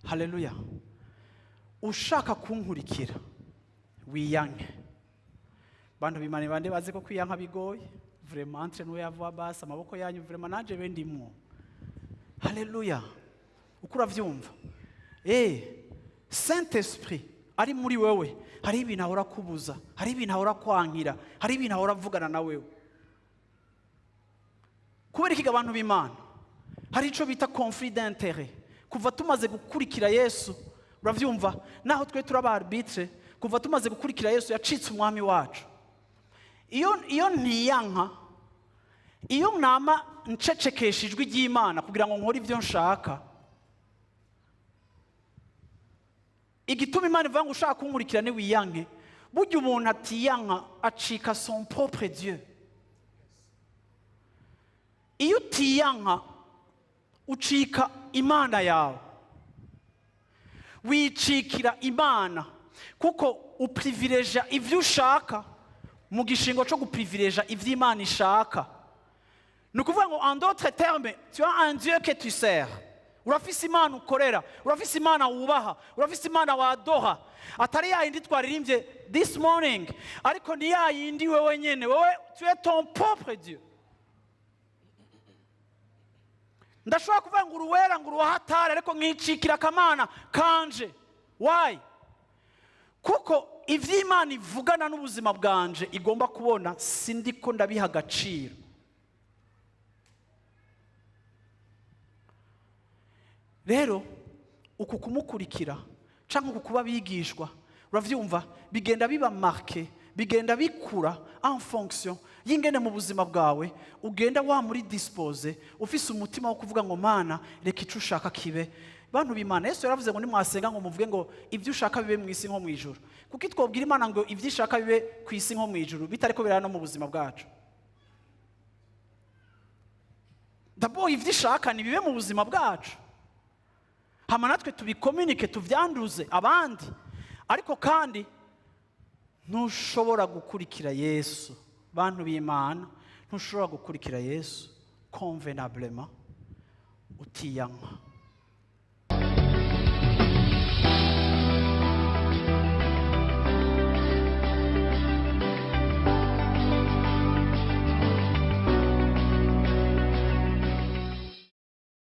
Haleluya. Ushaka kunkurikira, wiyanke. Bantu bimana, bande bazi ko kwiyanka bigoye? Vraiment, entre nous, yava basi amaboko yanyu, vraiment nanje be ndimwo. Haleluya. Uko uravyumva, Saint Esprit ari muri wewe, hari ibintu ahora kubuza, hari ibintu ahora kwankira, hari ibintu ahora avugana na wewe. Kubera iki, abantu b'Imana? Hari icyo bita conflit d'intérêt. Kuva tumaze gukurikira Yesu, uravyumva, naho twe turaba arbitre, kuva tumaze gukurikira Yesu, yacitse umwami wacu. Iyo ntiyanka, iyo nama ncecekesha ijwi ry'Imana kugira ngo nkore ibyo nshaka. Igituma Imana ivuga ngo ushaka kunkurikira ni wiyanke, burya umuntu atiyanka acika son propre Dieu. Iyo utiyanka, ucika imana yawe, wicikira imana, kuko uprivileja ibyo ushaka mu gishingo cyo guprivileja ibyo Imana ishaka. Ni ukuvuga ngo, en d'autres termes, tu as un Dieu que tu sers. Urafise Imana ukorera, urafise Imana wubaha, urafise Imana wadoha, atari ya yindi twaririmbye this morning, ariko ni ya yindi wewe nyene. Wewe, tu es ton propre Dieu. Ndashobora kuvuga ngo uruwera, ngo uruwahatari, ariko nkicikira akamana kanje. Why? Kuko ivy'Imana ivugana n'ubuzima bwanje igomba kubona, sindiko ndabiha agaciro. Rero uku kumukurikira cyangwa uku kuba bigishwa, uravyumva, bigenda biba marqué, bigenda bikura en fonction y'ingene mu buzima bwawe ugenda wa muri disposé, ufise umutima wo kuvuga ngo: "Mana, reka ico ushaka kibe." Bantu b'Imana, Yesu yaravuze ngo nimwasenga ngo muvuge ngo ibyo ushaka bibe mu isi nko mu ijuru. Kuko twobwira Imana ngo ibyo ishaka bibe ku isi nko mu ijuru, bitariko birara no mu buzima bwacu? D'abord ibyo ishaka ni bibe mu buzima bwacu, hama natwe tubikominike, tubyanduze abandi. Ariko kandi ntushobora gukurikira Yesu, bantu b'Imana, ntushobora gukurikira Yesu convenablement utiyanka.